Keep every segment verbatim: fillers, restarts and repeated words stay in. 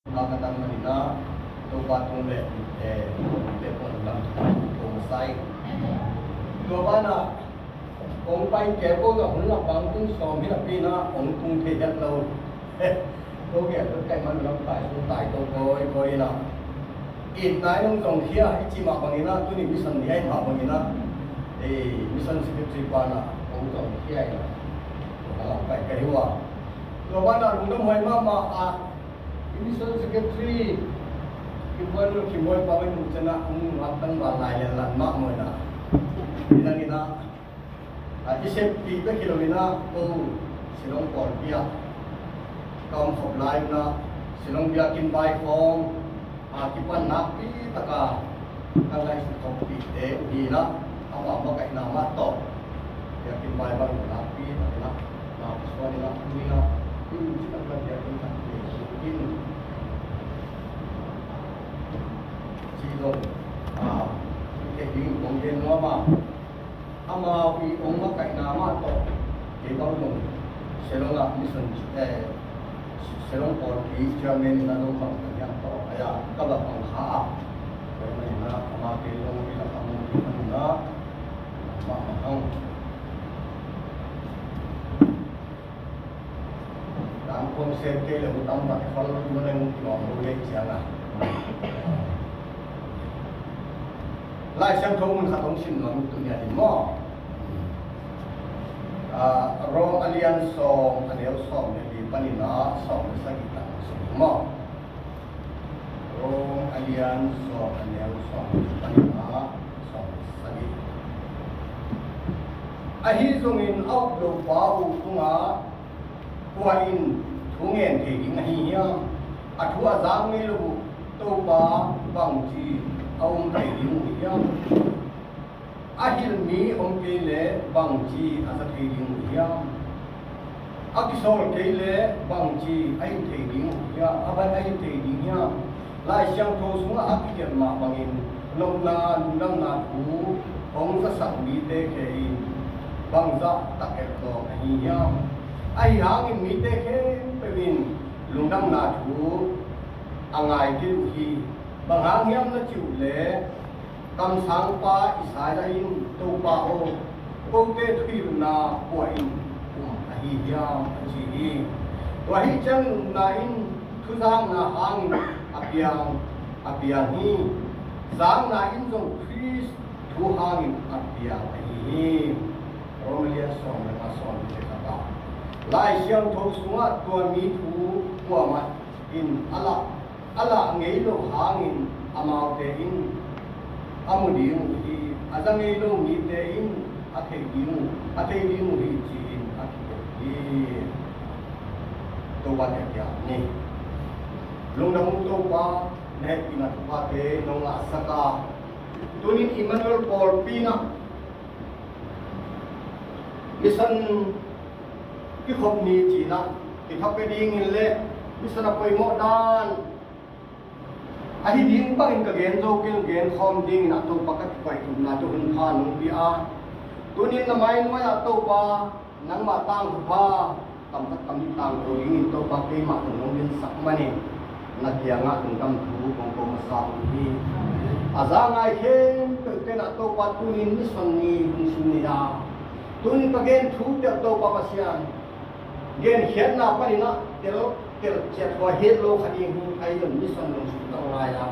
Ka ka tang manin ah, Topa tung le, eh, te pon lam ko masai. Tua banah, kong pai kei ko ka hun lak bang tung sawm hi napi in ah, kong tung thei het lo. Ko kei ko kai man lam tai, tung tai ko koi koi in ah. It nai nong zong khia, i ci mah bangin ah, tuni mission ni ai mah bangin ah. Eh, mission secretary pa in ah, kong zong khia in ah. Tua banah pai ka hi ua. Tua banah lungdam huai mahmah ah, Mission Secretary, i buan lo ki buai pa mai mu cena, um, ngap tang ba lai le lan ma mo na. Ina ina. A, i sep pi pe kilo ina, ko, Silong pol pia. Ka om khop lai na, Silong bia kin bai kong, a, kipan nak pi taka. Ka lai su khop pi te, u hi na. Ama makaihna mah tawh. Biakinn bai bang nakpi tak in ah, na pasuan in ah, tu in ah, in ci tak in ah biakinn tak in, in ci dong, ah, kei ding kong gen nuam a, amau i ong makaihna mah tawh, kei bang dong, Shillong ah mission, eh, Shillong pawlpi chairman in a dong bang ka hiam tawh, aya, ka bang bang kha a. Tua manin ah, ama kei dong i lak a mu kei manin ah, Mahmah hang. Dang kong se kei le mu tam tak khol mu le mu ki mong mu le ciang a. Lai Siangtho mun khat hong sim nuam tu nia hi maw. Ah, Rom a lian sawm, a neu sawm le li panin ah sawm le sagih tak sim maw. Rom a lian sawm, a neu sawm le li panin ah sawm le sagih. Ahi zongin a uk lopa uh tungah kua in thu ngen thei ding ahi hiam? A thu a zak ngei lo uh Topa bangci a um thei ding uh hiam? A hilh mi om kei leh bangci a za thei ding uh hiam? A kisawl kei leh bangci a hilh thei ding uh hiam? A ban a hilh thei ding hiam? Lai Siangtho sungah a kigelh mah bangin nopna, lungdamna thu hong zasak mite khe in bangzah tak et lawng ahi hiam? Ahi hangin mite khempeuh in lungdamna thu a ngai kei uh hi. Bang hang hiam na cih uh leh, kamsangpa Isaiah in, Topa aw, kote thuhilhna kua in um ahi hiam, a ci hi. Tua ahih ciangin upna in thuzakna hangin a piang, a piang hi. Zakna in zong Khrist thu hangin a piang ahi hi. Rom a lian sawm le nga, sawm le khat ah. Lai Siangtho sungah tua mi thu kuamah in a lah, a lah ngei lo hangin amaute in a mu ding uh hi, a za ngei lo mite in a thei ding uh, a thei ding uh hi, ci-in a kigelh hi. Topa te kiang ni. Lungdam uh Topa, na hehpihna thuphate nong ngahsak a, tunin Emmanuel pawlpi in ah mission kikhop ni ci-in ah, kitha pia dingin le mission a poimawh dan ahi ding bangin ka gen zo kei, gen khawm dingin ah Topa ka kikoih thumna tu hun pha nong pia a, tunin na mai nuai ah Topa nangmah tang thupha tam khat tam nih tangko dingin Topa keimah tawh nong dinsak manin na kiangah lungdam thu kong ko masa uh hi. A za ngai khempeuh ten ah Topa tunin mission ni hong sim ni a, tunin ka gen thu teh Topa Pasian, genkhiatna panin ah tel, tel ciat hua het lo kha ding hi. Ahi zong mission nong sum tang lai a,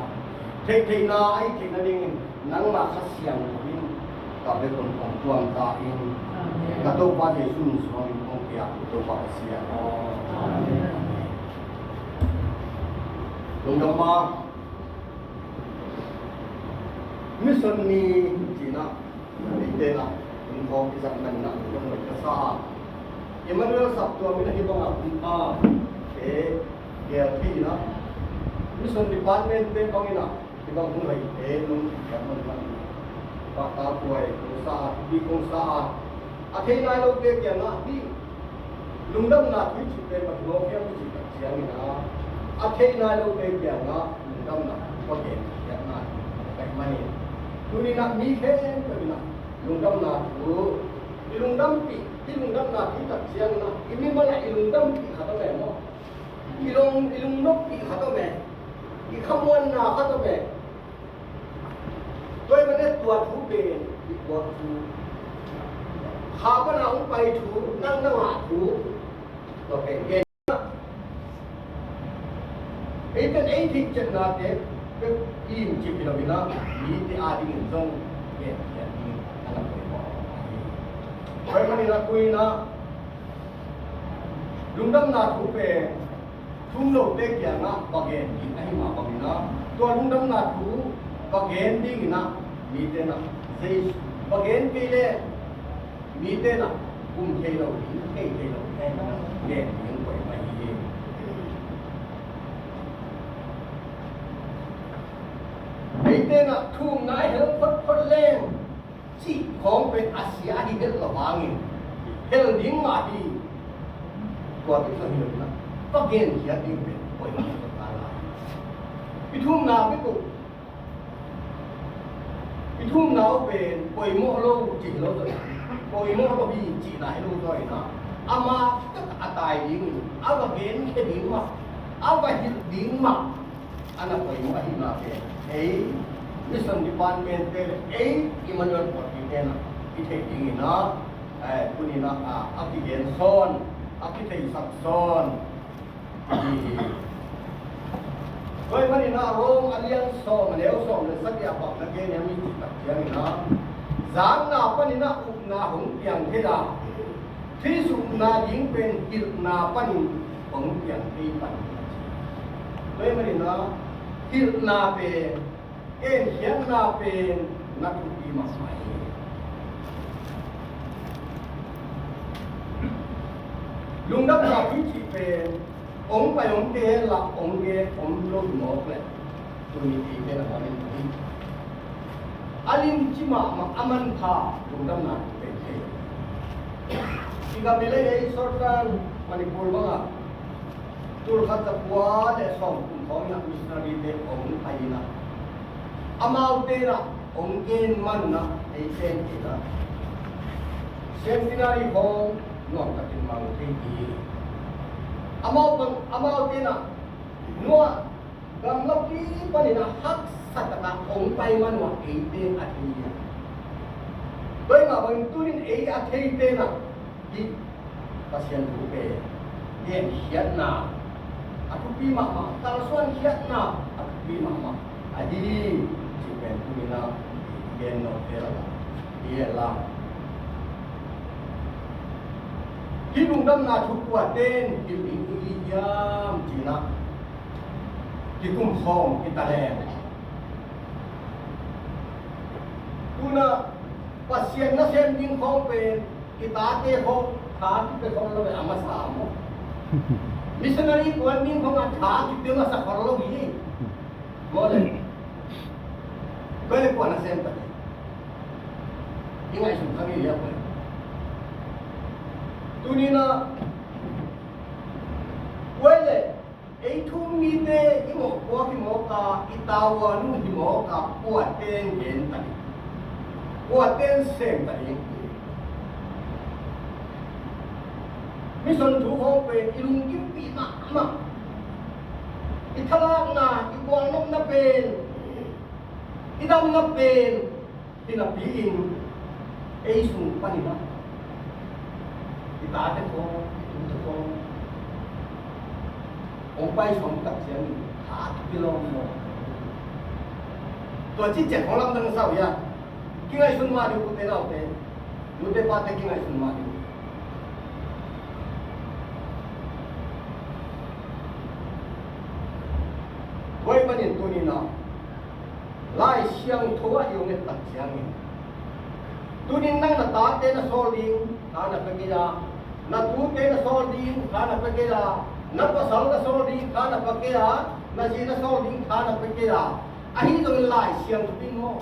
theihtheihna ahi theihna dingin nangmah Kha Siangtho in ka bek un hong tuam ta in. Amen. Ka Topa Jesu min suangin kong pia, Topa Pasian aw. Amen. Lungdam a, mission ni ci-in ah, eite in ah, inn khawng i zat man in ah, lungdam ka sa a. Emmanuel saptuam in ah hih bangah kum a, e, gel thei in ah, mission department te bang in ah, hih bang hong hoih e, nong kiam man in ah, pahtak huai kong sa a, thupi kong sa a, a thei nai lote kiangah hih lungdamna thu i cih pen bang hi mawk hiam i cih tak ciangin ah, a thei nai lote kiangah lungdamna thu va gen khiatna hi ka hih manin, tuni-in ah mi khempeuh in ah lungdamna thu, i lungdampih, i lungdamna thu i tak ciangin ah, i mimal ah i lungdampih khat a leh maw, I lung, i lungnompih khat om e. I khamuanna khat om e. Tua ahih manin tua thu pen i puak thu, kha pana hong pai thu, nang na ngah thu, tua pen gen. Eite in ei theih ciatnate bek limci hi lo in ah, mite adingin zong genkhiat ding a na poimawh ahi. Tua ahih manin ah tu in ah lungdamna thu pen thu um lote kiangah va gen ding ahih mah bangin ah, tua lungdamna thu va gen dingin ah mite in ah, Jesu va gen kei leh mite in ah um thei lo ding, thei thei lo ding, thei thei lo ding, gen ding poimawh ahi hi. Eite in ah thu umna a hel photphot leng cih khawng pen a sia ahi het lo hangin hel ding mah hi. Tua bek zong hi lo in ah, va genkhiat ding pen poimawh zaw ta lai. I thu umna bek uh, i thu umna uh pen poimawh lo cih lo zaw, poimawh lo hi cihna hi lo zaw in ah, ama tak a tai dingin a va genkhia ding mah, a va hilh ding mah a na poimawh ahihna pen ei Mission Department te le ei Emmanuel Puatpi te in ah i theih dingin ah, eh, tuni in ah, a, a kigen sawn, a kitheisak sawn ahi hi. Tua ahih manin ah Rom a lian sawm, a neu sawm le sagih ah bang na gen hiam i cih tak ciangin ah, zakna panin ah upna hong piang thei a, Khrih upna ding pen hilhna panin hong piang thei pan. Tua ahih manin ah hilhna pen, genkhiatna pen na thupi mahmah hi. Lungdamna thu cih pen hong pai hong kei hen la, hong gen hong lo hi mawk leh, tuni eite na hong en hi. A limci mahmah, a manpha lungdamna thu pen hi. I gam i lei ei Sorkar Manipur bangah tul khat za kua le sawm kum khawng in ah missionary te hong pai in ah, amaute in ah hong gen man in ah, ei pen in ah centenary khawng nuam takin mang thei hi. Amau pan, amaute in ah nuam, gamlapi panin ah haksa takin hong pai man uh a, eite a thei hi. Tua ahih mah bangin tuni in ei a theite in ah hih Pasian thu pen genkhiatna a thupi mahmah, kalsuankhiatna a thupi mahmah ahi hi, cih pen tuni in ah gen nop hi la, hi la. Hih lungdamna thu kuate in hilh ding i hi hiam cih in ah kikum khawm hi ta leh, tu in ah Pasian nasem ding khawng pen i tate khawng tha kipia khol lo a masa maw? Missionary kuan ding khawng a tha kipia masa khol lo hi. Maw le? Tua le kuan nasem ta le, i ngaihsun kha ngei a, tua le, tuni in ah, tua le, ei thu um mite i mawhpuak hi mawk a, i tavuan uh hi mawk a, kuate in gen ta ding, kuate in sem ta ding. Mission thu khawng pen i lungkimpih mahmah, i thalakna, i gualnopna pen, i damna pen, hi napi-in ei sung panin ah i tate khawng, i tute khawng hong pai sawm tak ciangin tha kipia lawm maw? Tua cih ciang khawng lamdang sa uh hiam? Kingaihsun mah ding uh, ute naute, nute pate, kingaihsun mah ding uh. Tua ahih manin tuni in ah Lai Siangtho ah i om et tak ciangin, tuni in nang na tate na sawl ding kha na pia kei a, na tute na sawl ding kha na pia kei a, na pasal na sawl ding kha na pia kei a, na zi na sawl ding kha na pia kei a, ahi zongin Lai Siangtho in maw,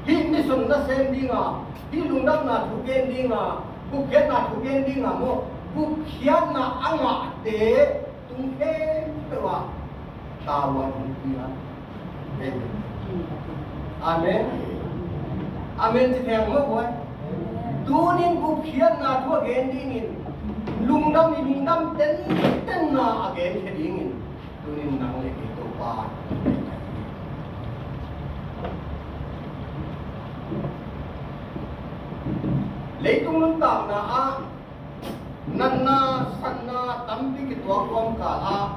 hih mission nasem ding a, hih lungdamna thu gen ding a, gupkhiatna thu gen ding a maw, gupkhiatna a ngahte tung khempeuh ah tavuan hong pia. Amen. Amen ci theng maw, boy? Tuni in gupkhiatna thu a gen dingin Lungdam, i lungdam tenten na a genkhia dingin tunin nang le kei Topa. Leitung nuntakna ah natna, satna tampi kituak tuam kal ah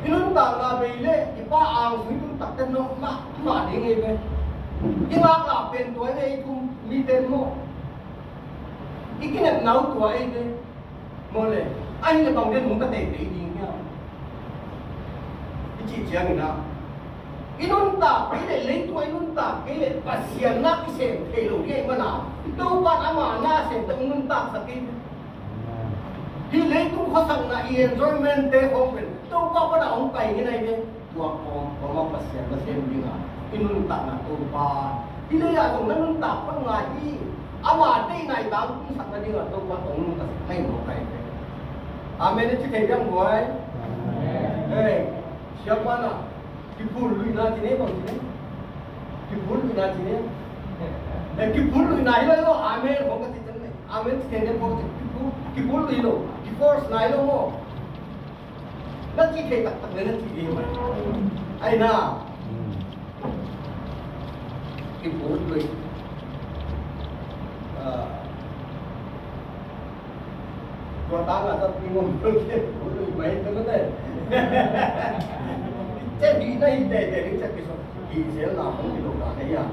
i nuntakna bei le i Pa angsung i nuntakte nawk mahmah ding hi ve. I ngaklah pen tua hi ve, i thum mite maw? I kinepna uh tua hi ve. Maw le, ahi le bang den hong ka teitei ding hiam? I cih ciangin ah i nuntak kei le, leitung ah i nuntak kei le Pasian na kisem thei lo ding ahih manin ah Topa in ama na sem tawh hong nuntaksak kei. Hih leitung khuasakna i enjoyment te khawng pen Topa pan a hong pai ngei nai ve. Tua khawng, tua mah Pasian na sem ding a i nuntakna Topa. Hih lei ah zong na nuntak pan ngai hi. Ama deihna i tangtungsak nading a Topa tawh hong nuntaksak nai mawk hi ve. Amen. I ci thei diam guai? Amen. Hei, siapa na kiphul luina ci ne bang ci ne? Kiphul luina ci ne? Eh, kiphul luina hi lo hi lo. Amen khawng ka ci ciang ne. Amen ci thei diam khawng ka ci. Kiphul, kiphul lui lo. Kiforce nai lo maw? Na cih thei taktak le na cih ding mai. Ai na. Kiphul lui. Ah. Tua tang a zat pi ngom kiphul lui mai te mate. Cih ding na hi te te ding cak kisawm. Kizelna hong hi lo ka hei a.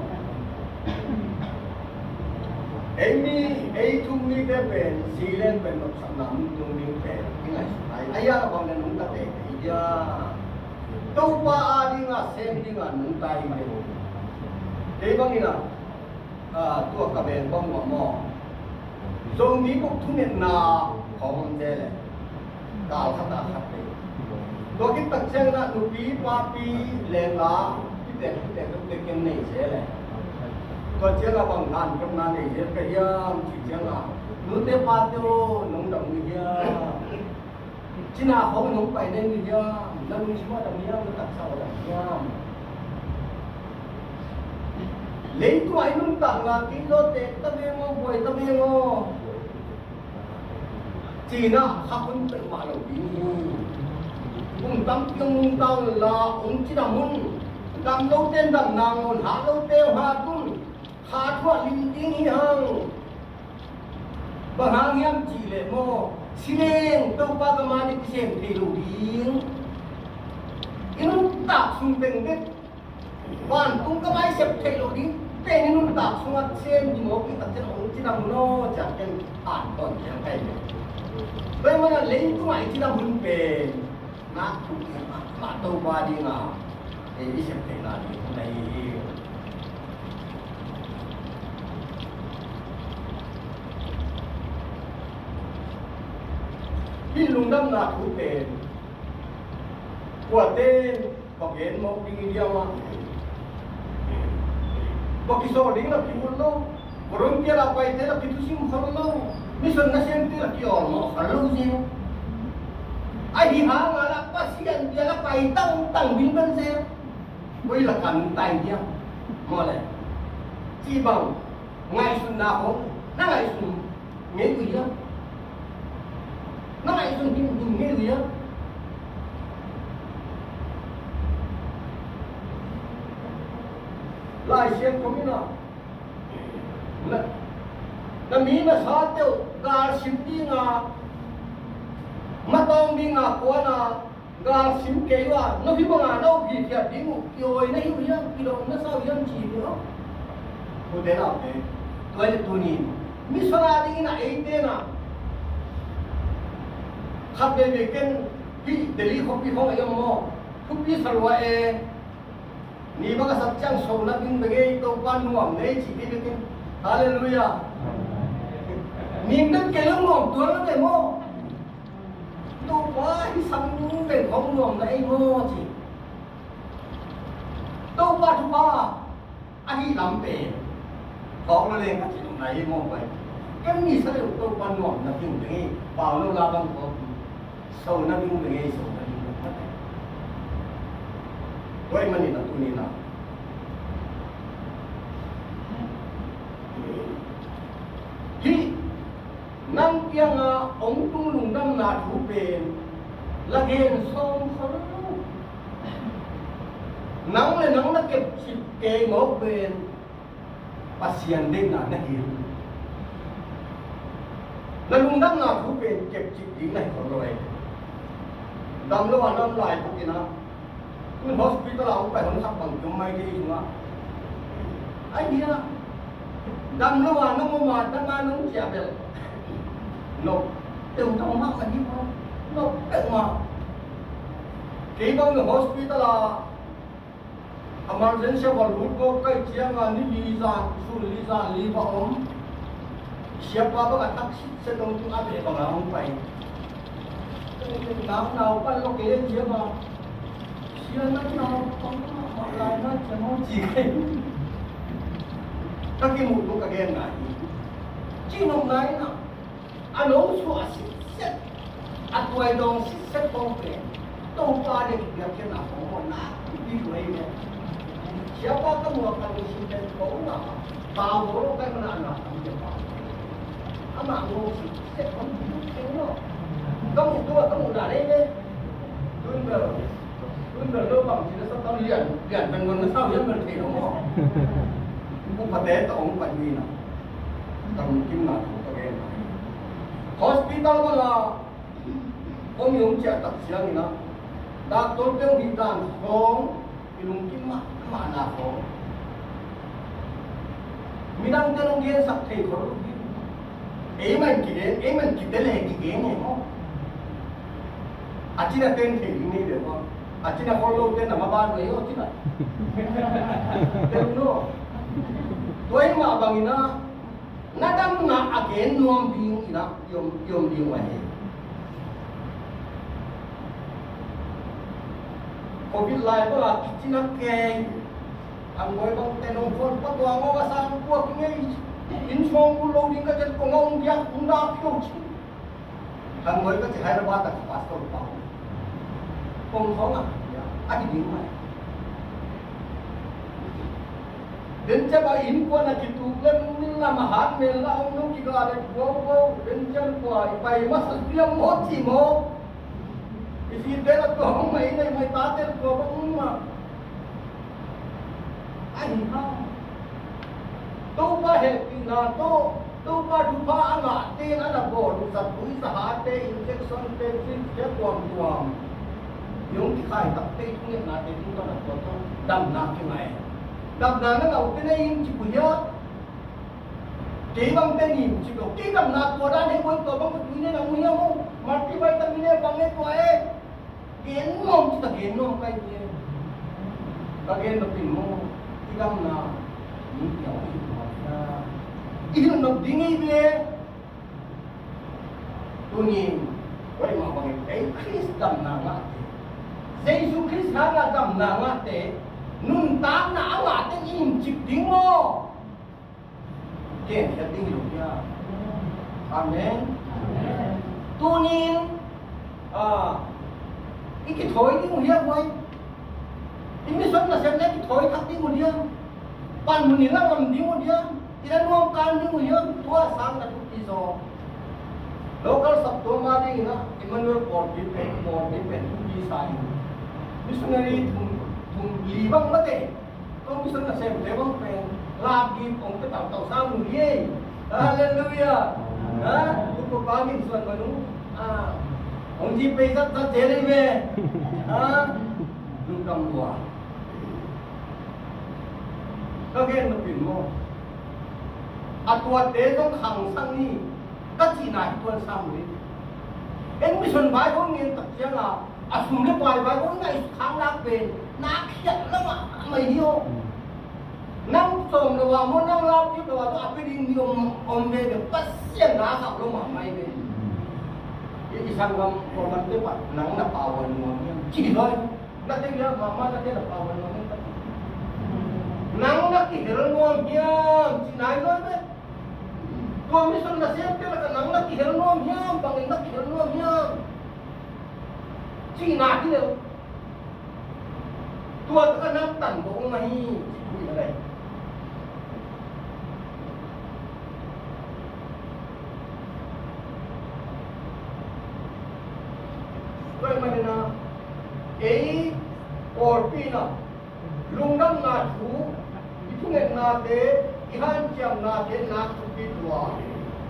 Eimi, ei thum mite pen, si leng pen nopsakna mun tung ding pen i ngaihsut lai. Ahi a bang le nungta teitei dia. Topa a dinga sem dinga nungta hi ve. Kei bangin ah, ah, tua ka veng bang uh ah maw? Zomi guk thungetna khawng om te le kal khat a khat te. Tua khit tak ciangin ah nupi, papi, lengla, pitek, pitek, pitek ken nei se le. Tua ciangin ah bang han kemna nei se ka hiam cih ciangin ah, nute pate aw, nong dam uh hiam? Cina khawng nong pai den uh hiam? Na lungsim a dam hiam? Na taksa a dam hiam? Leitung ah i nuntakna kei lawte ta veng aw, buai ta veng aw. Cina kha hun peuhmah lo ding hi. Kum tampi hong nungta unla hong cidam un. Dam lote in dam nangawn, hat lote hong hat un. Kha thu ah lim ding hi hang. Bang hang hiam cih leh maw, si leng Topa gam ah kisem thei lo ding. I nuntak sung teng bek vantung gam ah i sep theih loh ding pen i nuntak sungah sem ding maw, i takciang hong cidam un aw, ciah ken an tawn ciang kai ve. Tua ahih manin leitungah i cidam hun pen nak thuk mahmah Topa dingah i sep theihna ding hun ahi hi. Hih lungdamna thu pen kuate va gen mawk ding i diam ah. Va kisawl ding la kihul lo. Volunteer a paite la kithusim khol lo. Mission nasemte la ki-awlmawh khol lo zel. Ahi hangin la Pasian bia la pai tangtang ding bel zel. Koi lakah nungta i diam? Maw le. Cih bang ngaihsutna khawng na ngaihsun ngei uh hiam? Na ngaihsun himhim ngei uh hiam? Lai Siangtho in ah, na, na mi na sate uh galsim ding a, matawng ding a kuan a, galsim kei uh a, na hi bang a na upkhiat ding uh, i awi na hi uh hiam, kilawm na sa uh hiam ci hi uh. Ute naute, tua hi leh tuni in mission a dingin ah eite in ah khat veivei ken hih Delhi khuapi khawng a i om maw, thupi sa lua e. Ni bang a sak ciang so na ding bek ei, Topa nuam na ei cih ding bek in. Halleluiah. Ni bek kei leh nuam tuan lo ve maw. Topa hi sang beng khawng nuam na ei maw ci. Topa thupha ahi lam pen thawk lo leng ka ci lo na ei maw pai. Ken ni sa leh Topa nuam na ding bek ei, pau lo la bang khawng. So na ding bek ei, so na ding bek ei. Tua ahih manin a tuni in ah, thu pen la gen sawm khol lo. Nang le nang na kepcip kei mawk pen Pasian deihna na hi. Na lungdamna thu pen kepcip ding na hi khol lo ei. Dam lo a na om lai takin ah, tun hospital a hong pai hong khat bang ki om mai kei sungah. Ai dia, dam lo a na om a, dam a na om cia bel, no, teu tau mah ka hi maw? No, teu mah. Kei bang na hospital a emergency a va lut kawk ka hih ciangin ni li zan, sun li zan li va om. Siapa bang a thak sitset dong tung a beh bang a hong pai. Nau, nau pan lo kei a ciang a, sia na nau pan lo ma lai na ciang a ci kei. Ka kimuh tung ka gen nai. Ci nong nai na. A lo suah sitset, a tuai dawng sitset kong pen Topa deih biakpiakna kong honna i luai le. Siapa ka muak ka lungsim pen ko na, pau lo kai mana na kam te pau. Amah ngawng sitset kong pen lo. Ka muh tua ka muh na nei le. Tun bel, tun bel lo bang ci na sa tau lian, lian pen ngon na sa lian bel thei lo maw. Upate ta ong pai mi na. Tam kim na thu ka gen. Hospital bang a om i om ciah tak ciangin ah, doctor te hong hih dan khawng i lungkim mahmah na khawng, midangte hong gensak thei khol lo hi. Ei man kigen, ei man kite le kigen e maw. A cina ten thei ding nei ve maw. A cina khol lo ten a ma ban ve aw cina. Tel no. Tua hi mah bangin ah, na damna a gen nuam ding in ah i om, i om ding uh ahi. Covid lai bang a kicina kei, a ngoi bang te nong phone pa tua ngong a sang kua ki ngei, in song ku lo ding ka jet kong a ong diak ong dak kio ci. Hang ngoi ka ci Hyderabad a pastor pa. Kong khong a, ya, a hi ding mai. Den cia ba innkuan a kituk lem min lam a hat mel la om lo kiga le guau guau. Den cia kua i pai masa piang maw ci maw. I si tel a tua hong mai nei mai ta tel tua bang ma. Ahi hang Topa hehpihna tawh, Topa thupha a ngahte in a na bawl uh zatui zahate, injection te, thil khia tuamtuam, i hong kikhai takte, i thungetnate tungtawn a tua tawh damna kingah e. Damna na ngah uh te na in cip uh hiam? Kei bang te in cip uh. Kei damna tua dan hei buai tua bang ka tui ne na mu hiam uh? Multivitamin e bang e tua e. Gen nuam ci ta gen nuam kai ve. Ka gen nop in maw, i gamna ni piang i hi nuam hia? I hilh nop ding ei ve. Tuni, oi mah bangin ei Khrist damna ngahte, Jesu Khrist hanga damna ngahte, nuntakna a ngahte in cip ding maw? Ken khiat ding hi lo hia? Amen. Tunin, ah, i kithawi ding uh hia guai? I mission nasepna i kithawi thak ding uh hia? Panmun i la ngam ding uh hia? I la nuam kan ding uh hia? Tua sang ka thupi zaw. Local saptuam a dingin ah Emmanuel pawlpi pen, pawlpi pen thupi sa in. Missionary thum, thum li bang mate. Kong mission nasemte bang pen love gift hong pia tautau sa mu hi ei. Halleluiah. Ha? Kum papa min suan manu. Ah. Hong ji pei zat zat je lei ve. Ha? Lungdam lua. Ka gen nop in maw, a tuate zong khangsak ni ka cihna hi tuan sa mu hi. En mission vai hong ngen tak ciang a, a sum le pai vai hong ngaih khang lak pen na khiat lamah mai hi aw. Nang sawm lo a maw, nang lau kip lo a maw, a pia ding mi om, om ve ve, Pasian na khauh lo mahmah hi ve. I, i sanggam kawlgam te pat nang na power nuam hiam ci hi zaw. Na te hiam, mahmah na te na power nuam hiam. Nang na kihel nuam hiam ci nai zaw ve. Tua mission na sem te lakah nang na kihel nuam hiam, bangin na kihel nuam hiam? Cihna hi leh. Tua takah nang tan bawk uh mah hi. Cih hi leh. Ei pawlpi in ah lungdamna thu, i thungetnate, i hanciamnate nak thupit uh a,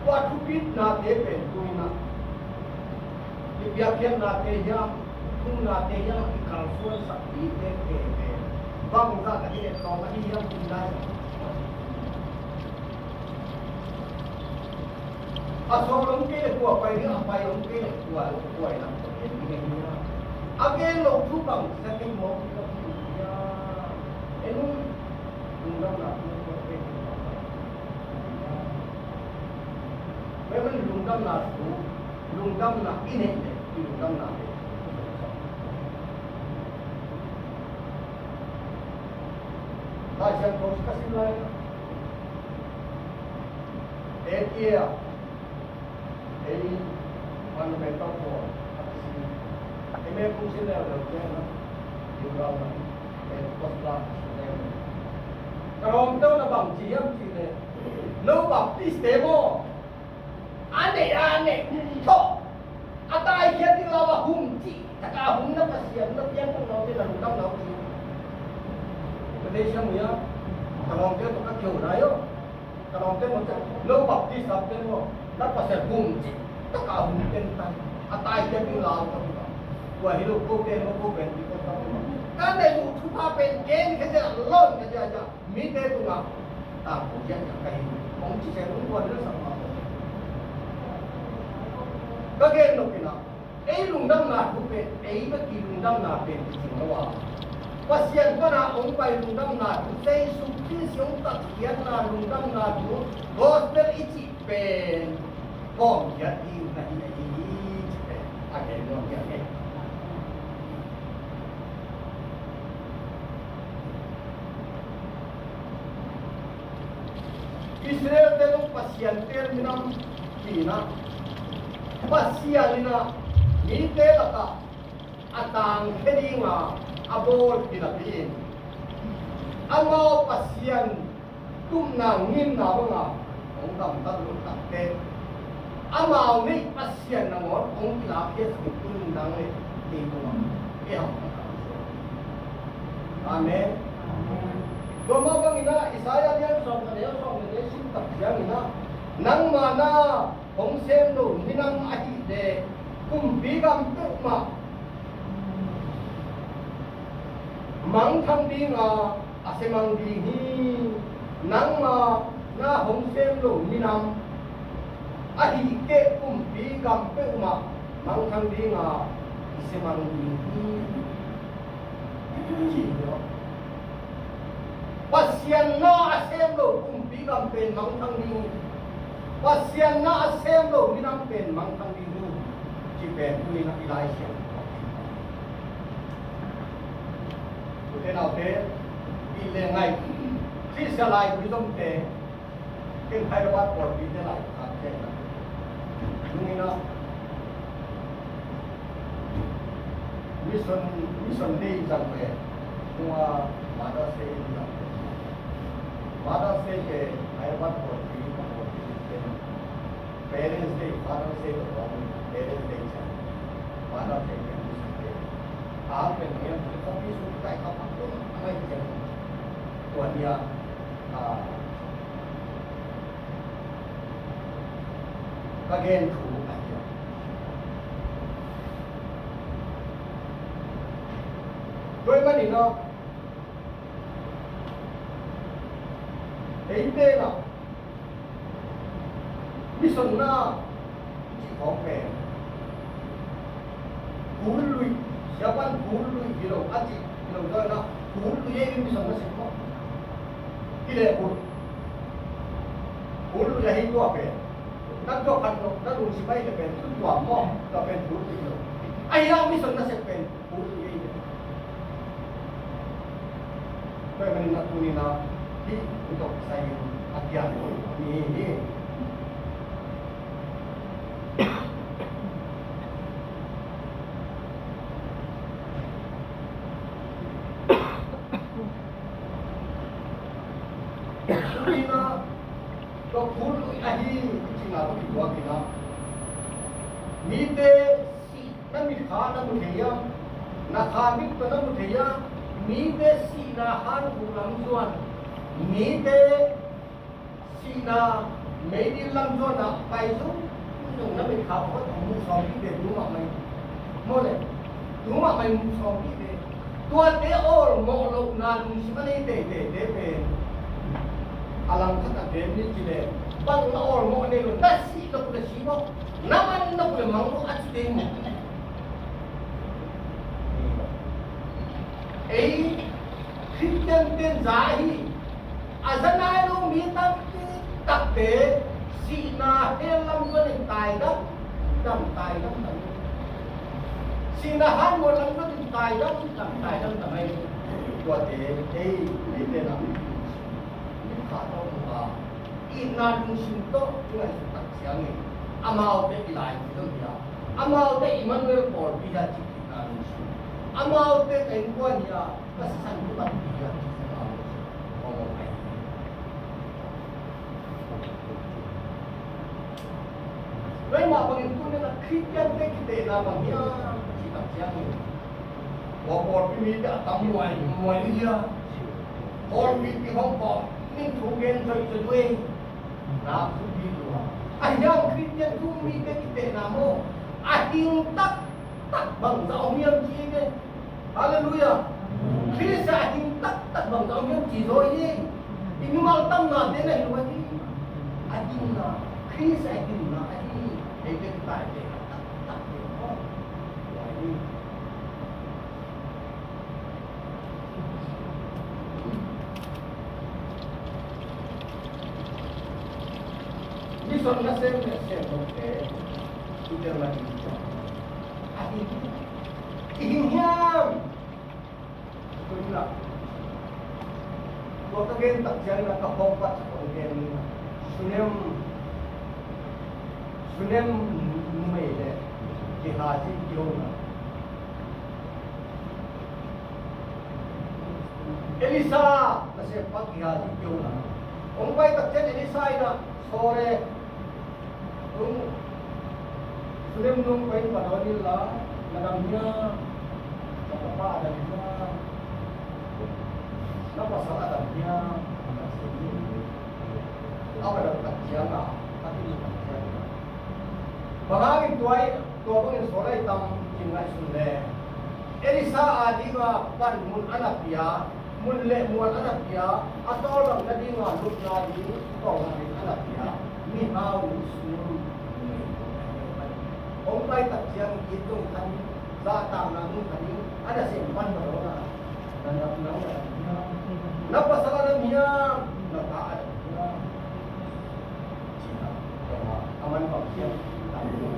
tua thupitnate pen tu-in ah i biakpiaknate hiam, i thungnate hiam, i kalsuansakpite pen bangzah ka hi leh tawm ahi hiam, cih lai. A sawt om kei leh kua pai ding, a pai om kei leh kua, kua in ah pai ding hi a. A gen loh thu bang sia kei mawk ding a hi a. En un, lungdamna thu kua pai ding a pai. Tua ahih manin lungdamna thu, lungdamna i neih leh i lungdamna leh. Laisiangtho ka sim lai. Ei, ei, fundamental ko, a kisim. Ei, me kung sin leh leh kei na. Liberal na. Pentecostal na. Ka lawmte uh na bang ci hiam cih leh, no Baptist te maw, a neih a neih tawh a taikhiat ding lau a hum cih tak a hum na Pasian na piang kong naute na lungdam lau ci. Ka deih siam uh hiam? Ka lawmte tawh ka kiho nai aw. Ka lawmte maw, no Baptist te maw, na Pasian hum cih tak a hum pen tai, a taikhiat ding lau tak a. Tua hi lo, ko pen maw, ko pen Pentecostal maw, ka neih uh thupha pen gen kha zia, lon kha zia, mite tungah tangko ziahziah ka hi. Hong ci seh, hong guan lel sak mah. Ka gen nop in ah, ei lungdamna thu pen, ei bek i lungdamna pen kicing lo a, Pasian pana hong pai lungdamna thu, Jesu Khrist hong tatkhiatna lungdamna thu, gospel i cih pen hawmkhiat ding na hi, na hi hi, cih pen a gen nuam hi a, eh. Israel-te zong Pasian teel minam hi in ah, Pasian in ah mite lakah a tangkhia dinga a bawlpih napi in, amau Pasian tupna ngimna banga hong gamtat loh takteh, amau neih Pasian nangawn hong kilakkhia sung tun dang le, kei tungah i hauh. Amen. Tua mah bangin ah Isaiah lian sawm le nih, sawm le nih sim tak ciangin ah, nangma na hong sem lo minam ahih leh kumpi gam peuhmah mangthang dinga a siamang ding hi. Nangma na hong sem lo minam ahih kei leh kumpi gam peuhmah mangthang dinga i siamang ding hi. Pasian na a sem lo kumpi gam pen mangthang ding hi. Pasian na a sem lo minam pen mangthang ding hi. Ci pen tuni-in ah i Lai Siangtho. Ute naute, i le ngai Khrista lai Buddhism te, ken Hyderabad pawlpi te lai khat te na. Nung in ah Mission, Mission Day zang ve, nung a Mother's Day zang ve. Mother's Day ke Hyderabad pawlpi, pawlpi te. Parents Day, Father's Day, Parents Day, Father's Day, Parents Day. A pen ngian, kami su kai kapa tu, amai ken. Tua nia, a, ka gen thu a hi a. Tua ahih manin ah, eite na Mission na i cih khawng pen, phul lui, siapan phul lui hi lo a cih hi lo, tua na phul lui ei mission na sep maw. Hi leh phul, phul lui ahi tua pen, na tua khat lo, na lungsim ahi leh pen, tu tua maw, tua pen phul lui hi lo. Ahi hang mission na sep pen, Tua ahih manin a tuni-in a hih hong tawh kisai in a kiang mi hi. Tuni-in a tua phul lui ahi i cihna tawh kituak in a mite sih Na mitkha na mu thei a, na kha mit tawh na mu thei a, mite sihna han uh lam zuan, mite sihna meidil lam zuan ah pai zungzung na mitkha khat hong mu sawm kik ve, tu mahmah in. Maw le, tu mahmah in mu sawm kik ve. Tuate awlmawh lohna lungsim a nei teiteite pen a langkhat a gen ni ci le, bang na awlmawh nei lo, na sih na ku le sih maw, na man na ku le mang maw, a ci te maw. Ei Khristian ten za hi. A za nai lo mi tampi takte sihna hell lam zuan in taidam dam, taidam dam. Sihna han mual lam zuan in taidam dam, taidam dam ai. Tuate ei, ei te lam kha tawh mu a, itna lungsim tawh i ngaihsut tak ciangin amaute i lai ci zong hi a, amaute Emmanuel pawlpi hi a ci itna lungsim, amaute ka innkuan hi a, ka sisan kipat hi a ci itna lungsim. Tua mah bangin tuni-in a Khristiante kitehna bang hiam cih tak ciangin, tua pawlpi mite a tam muaimuai hi a, pawlpi pi hong pawh ning thu gen zoih zoih uh ei. Na thupi lua. A hiang Khristian thu mite kitehna maw, a hing taktak bangzah om hiam cih hi ve. Halleluiah. Khrist a hing taktak bangzah om hiam ci zaw hi. I mimal tamnate na hi lo hi. A hingna, Khrist a hingna ahi. Ei te taite taktak hi. Mission nasem nasem lote i tel mah hi. A hing, i hing hiam? Tua ka gen tak ciangin a ka hong pat kong gen ni. Sunem, Sunem numei le Gehazi kiho na. Elisha nasem pa Gehazi kiho na. Hong pai tak ciang Elisha in a, sawle, tung, Sunem nung pai in va dawn inla, na dam hiam? Na tapa a dam hiam? Na pasal a dam hiam? A va dam tak ciang a, a kimu tak ciang a, bang hangin tua, tua bangin sawle tam cih ngaihsun le. Elisha a dinga panmun a na pia, mun le mual a na pia, a tawlrang nadinga lupna ding tawlrang ding a na pia, mihau in sum nei. Hong pai tak ciang it zong khan, zahtakna zong khan, a nasem pan mah lo na, na, na, na, na, na pasal a dam hiam, na ta a dam hiam? Ci-in a, a man bang hiam, dam lo.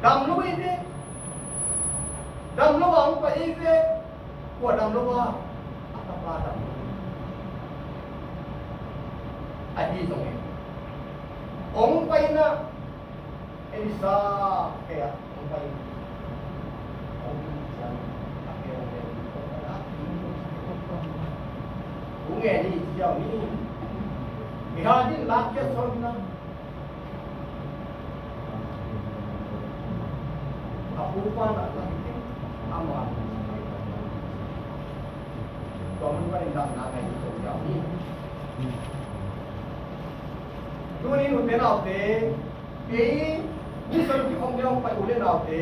Dam lo i ve. Dam lo a hong pai i ve. Kua dam lo a? A tapa dam lo. Ahi zongin hong pai na, Elisha khe a hong pai. Hong pai ciang a khe hong pai. Hong ngen hi ciang ni. Gehazi in lak khia sawn na. A pupa na lak khia, ama. Tua mun panin damna ngah hi. Tuni nute naute, kei mission kikhawm ding hong pai u le naute,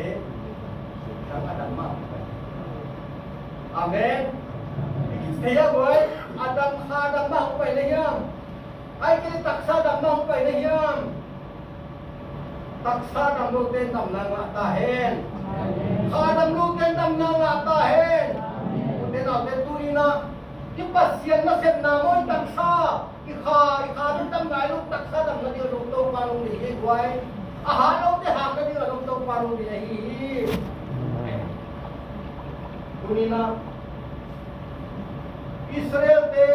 nang a dam mah hong pai. Amen. Thei a buai, a dam kha dam mah hong pai na hiam? Ai kei taksa dam mah hong pai na hiam? Taksa dam lote in damna ngah ta hen. Kha dam lote in damna ngah ta hen. Ute naute, tuni-in a, i Pasian nasepna maw, i taksa, i kha, i kha dam nai lo, taksa damna ding a zong Topa hong deih hi guai. A hat lote hatna ding a zong Topa hong deih ahi hi. Tuni-in a, Israel-te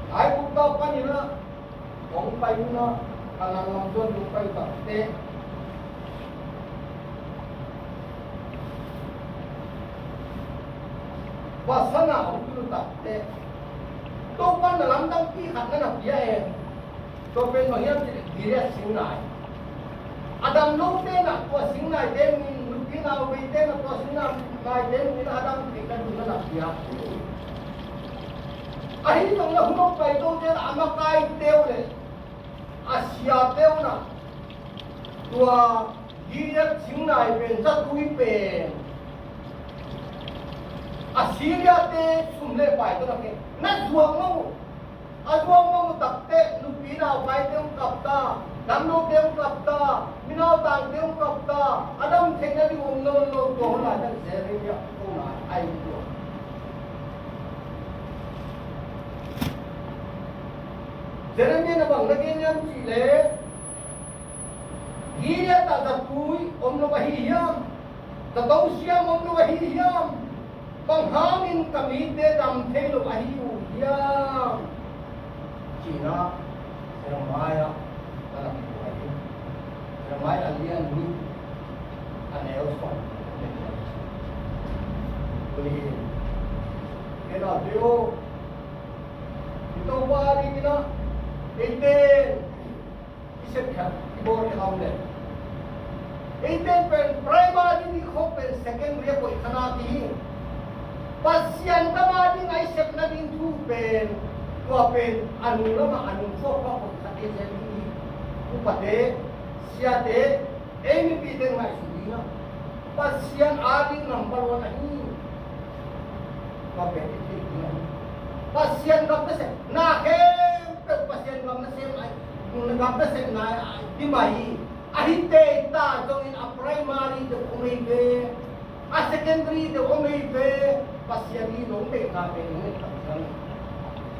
Aigupta panin a hong pai un a, Kanaan lam zuan hong pai tak teh, Basan ah hong tun tak teh, Topa'n na lamdangpi khat na na pia e. Tua pen bang hiam cih leh Gilead sing nai. Tua singnaite nungin, nupi nau veite na tua singnaite nungin a dam theihna ding na na piak. Ahi zongin a hun hong paitote na a makaite uh le a siate uh na tua Gilead singnai pen zatui pen Assyria-te sum le pai tawh na khen na zuak ngam uh. A zuak ngam uh takteh nupi nau vaite hong kapta, damlote hong kapta, minau tangte hong kapta, a dam theihna ding om nawn lo tua hun lai tak Jeremiah ko nai ai tua. Jeremiah na bang na gen hiam cih leh Gilead ah zatui om lo ahi hiam? Zato siam om lo ahi hiam? Bang hangin ka mite dam thei lo ahi uh hiam? Cihna Jeremiah na lam tua ahi. Jeremiah a lian nih a neu sawm. Tuni in, kei na teo, i Topa ding ina, eite i sep khat i bawl khat a om le. Eite pen primary ding i khop pen secondary a koih kha nak hi. Pasian gam a ding a i sepna ding thu pen tua pen a nung lam ah a nung suak pa koih khat hi zen hi. Upate, siate, ei mipite ngaihsun ding a Pasian a ding number one ahi. Tua pen i theih ding ahi. Pasian gam nasem na khempeuh Pasian gam nasem ahi. Gam nasem na ahi. Hi mah hi. Ahi te ta zongin a primary deuh om ei ve, a secondary deuh om ei ve, Pasian i nong deihna pen i ngen tak ciang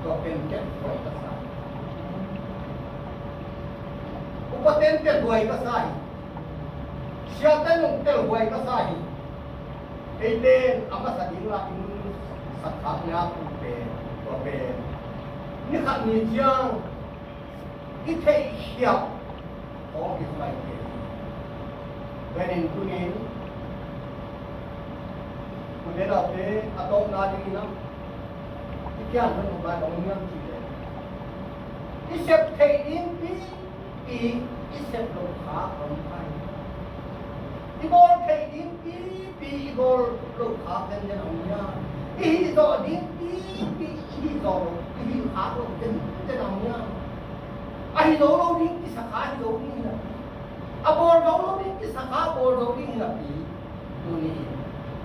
tua pen tel huai ka sa hi. Upa ten tel huai ka sa hi. Siate nong tel huai ka sa hi. Eite a masa ding la i mun sakkhakna pen tua pen ni khat ni ciang i theihkhiat hong i fai kei. Venin tunin, kute naute a tawpna dingin ah i kian hong pai bang niam cih leh i sep theih ding pipi i sep lo kha om kha hi. I bawl theih ding pipi i bawl lo kha zenzen om hiam? I hih zawh ding pipi i hih zawh lo, i hih khak lo zenzen om hiam? A hi zo lo ding kisa kha hi zo ding hi napi, a bawl zo lo ding kisa kha bawl zo ding hi napi, tuni in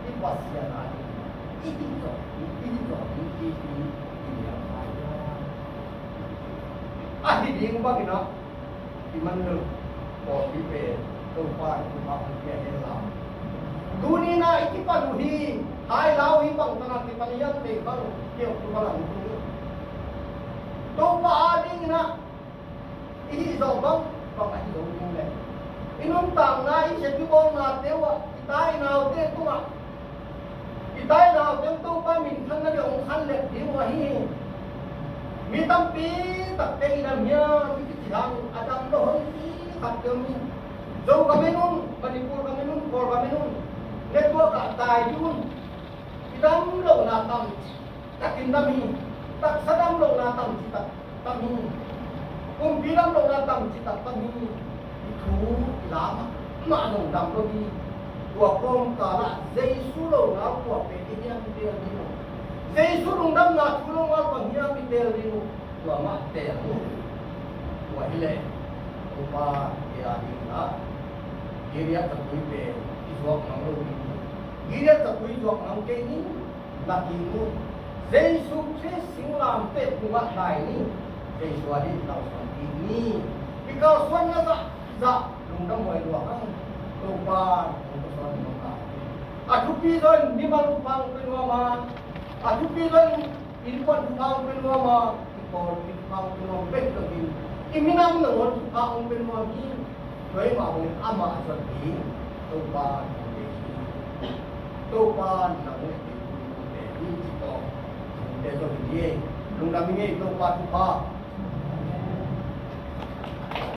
i Pasian a ding i hih zawh ding, i hih zawh ding pipi i nial kha hi. A hi ding bangin ah Emmanuel pawlpi pen Topa in thupha hong pia hen la. Tuni-in ah i kipan uh hi, hai lau hi bang tanah kipan hiam teh bang kiok tu bang ang tu. Topa a dingin ah i hih zawh bang bang a hi lo ding leh i nuntakna i sep i bawlnate uh ah i ta i naute tungah i ta i naute uh Topa minthanna ding hong khanlet ding uh ahi hi. Mi tampi takte i dam hiam i kici hangin a dam lo hoih khat te om hi. Zo gam en un, Manipur gam en un, Kawl gam en un, network ah tai ding un. I dam lohna tamci takin dam hi. Taksa dam lohna tamci tak tam hi. Kumpi dam lohna tamci tak tam hi. I thu i la mahmah zong dam lo hi. Tua kawmkal ah Jesu lohna kua pen i hiam i teel ding uh? Jesu lungdamna thu lo ngal bang hiam i teel ding uh? Tua mah teel ding uh. Tua hi leh Topa i a dingin ah Gilead zatui pen i zuak nang lo ding uh. Gilead zatui zuak nang kei ni. Na ki ni. Jesu Khrist singlamteh tungah dai ni. Jesu a ding kalsuan kik ni. I kalsuanna zahzah lungdam huai lua hang. Topa hong kalsuan lua hang. A thupi zong mimal thupha hong pia nuam a, a thupi zong innkuan thupha hong pia nuam a, i pawlpi thupha hong pia nuam bek lo in, i minam nangawn thupha hong pia nuam hi. Tua hi mah bangin amah zot ding Topa nang le hi. Topa nang le hi, nang le hi ci tawh. Nang le zot ding hi. Lungdam hi ngei Topa thupha.